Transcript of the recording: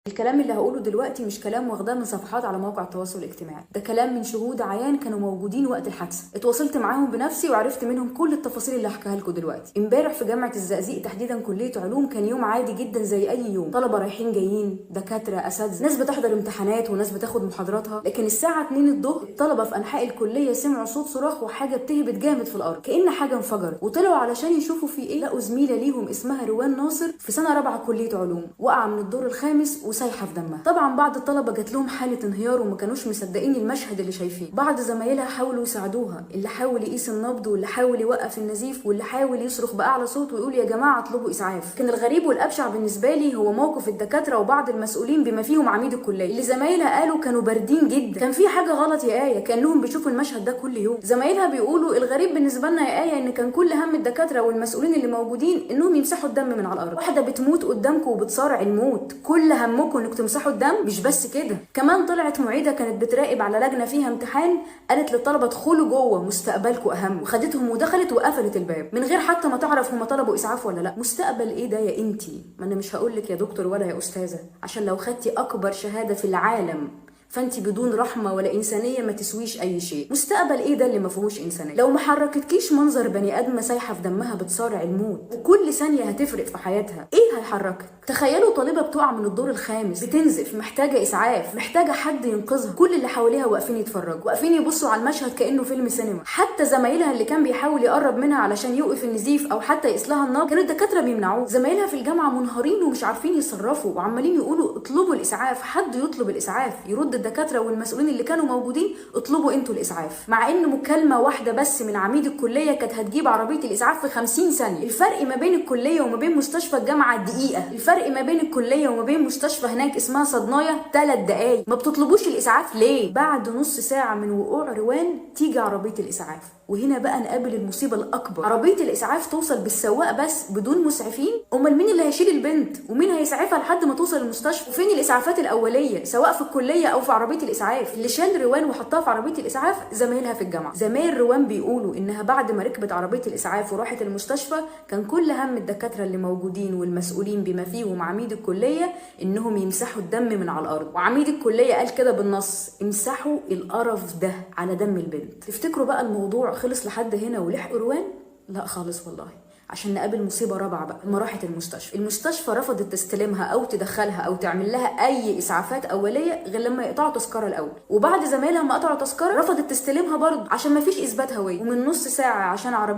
الكلام اللي هقوله دلوقتي مش كلام واخداه من صفحات على مواقع التواصل الاجتماعي، ده كلام من شهود عيان كانوا موجودين وقت الحادثة. اتواصلت معاهم بنفسي وعرفت منهم كل التفاصيل اللي هحكيها لكم دلوقتي. امبارح في جامعه الزقازيق تحديدا كليه علوم كان يوم عادي جدا زي اي يوم، طلبه رايحين جايين، دكاترة، اساتذة، ناس بتحضر امتحانات وناس بتاخد محاضراتها. لكن الساعة 2 الظهر الطلبة في انحاء الكلية سمعوا صوت صراخ وحاجه بتهبط جامد في الارض كأن حاجة انفجرت، وطلعوا علشان يشوفوا في ايه. لقوا زميله ليهم اسمها روان ناصر في سنة رابعه كليه علوم وقع من الدور الخامس وسايحه في دمها. طبعا بعض الطلبة جات لهم حاله انهيار وما كانوش مصدقين المشهد اللي شايفينه. بعض زمايلها حاولوا يساعدوها، اللي حاول يقيس النبض واللي حاول يوقف النزيف واللي حاول يصرخ باعلى صوت ويقول يا جماعة اطلبوا اسعاف. لكن الغريب والابشع بالنسبة لي هو موقف الدكاترة وبعض المسؤولين بما فيهم عميد الكلية، اللي زمايلها قالوا كانوا باردين جدا، كان في حاجة غلط يا ايه، كانهم بيشوفوا المشهد ده كل يوم. زمايلها بيقولوا الغريب بالنسبة لنا يا ايه ان كان كل هم الدكاترة والمسؤولين اللي موجودين انهم يمسحوا الدم من على الارض. واحدة بتموت قدامكم وبتصارع الموت، كل همكم انكم تمسحوا الدم. مش بس كده، كمان طلعت معيده كانت بتراقب على لجنة فيها امتحان، قالت للطلبة ادخلوا جوه مستقبلكم اهم، وخدتهم ودخلت وقفلت الباب من غير حتى ما تعرف هما طلبوا اسعاف ولا لا. مستقبل ايه ده يا انتي؟ ما انا مش هقول لك يا دكتور ولا يا استاذه، عشان لو خدتي اكبر شهادة في العالم فانت بدون رحمه ولا انسانيه ما تسويش اي شيء. مستقبل ايه ده اللي ما فيهوش انسانيه؟ لو ما حركتكيش منظر بني ادمه سايحه في دمها بتصارع الموت وكل ثانية هتفرق في حياتها، ايه هيحركك؟ تخيلوا طالبه بتقع من الدور الخامس، بتنزف، محتاجه اسعاف، محتاجه حد ينقذها، كل اللي حواليها واقفين يتفرجوا، واقفين يبصوا على المشهد كانه فيلم سينما. حتى زمايلها اللي كان بيحاول يقرب منها علشان يوقف النزيف او حتى يقيس لها النبض كانوا الدكاترة بيمنعوه. زمايلها في الجامعة منهارين ومش عارفين يتصرفوا وعمالين يقولوا اطلبوا الاسعاف، حد يطلب الاسعاف. يرد الدكاترة والمسؤولين اللي كانوا موجودين اطلبوا انتوا الاسعاف، مع ان مكالمة واحدة بس من عميد الكلية كانت هتجيب عربية الاسعاف في 50 ثانية. الفرق ما بين الكلية وما بين مستشفى الجامعة دقيقة، الفرق ما بين الكلية وما بين مستشفى هناك اسمها صدنايه 3 دقائق. ما بتطلبوش الاسعاف ليه؟ بعد نص ساعة من وقوع روان تيجي عربية الاسعاف، وهنا بقى نقابل المصيبة الاكبر. عربية الاسعاف توصل بالسواق بس بدون مسعفين، امال مين اللي هيشيل البنت ومين هيسعفها لحد ما توصل المستشفى؟ وفين الاسعافات الاولية سواء في الكلية او في عربية الاسعاف؟ اللي شال روان وحطها في عربية الاسعاف زمايلها في الجامعة. زمايل روان بيقولوا انها بعد ما ركبت عربية الاسعاف وراحت المستشفى كان كل هم الدكاترة اللي موجودين والمسؤولين بما فيهم عميد الكلية انهم يمسحوا الدم من على الارض، وعميد الكلية قال كده بالنص: امسحوا القرف ده على دم البنت. تفتكروا بقى الموضوع خلص لحد هنا ولحقوا روان؟ لا خالص والله، عشان نقابل مصيبة رابعه بقى. لما راحت المستشفى، المستشفى رفضت تستلمها او تدخلها او تعمل لها اي اسعافات اوليه غير لما يقطعوا تذكره الاول، وبعد زمايلها ما قطعوا تذكره رفضت تستلمها برضه عشان ما فيش اثبات هوية. ومن نص ساعة عشان عربية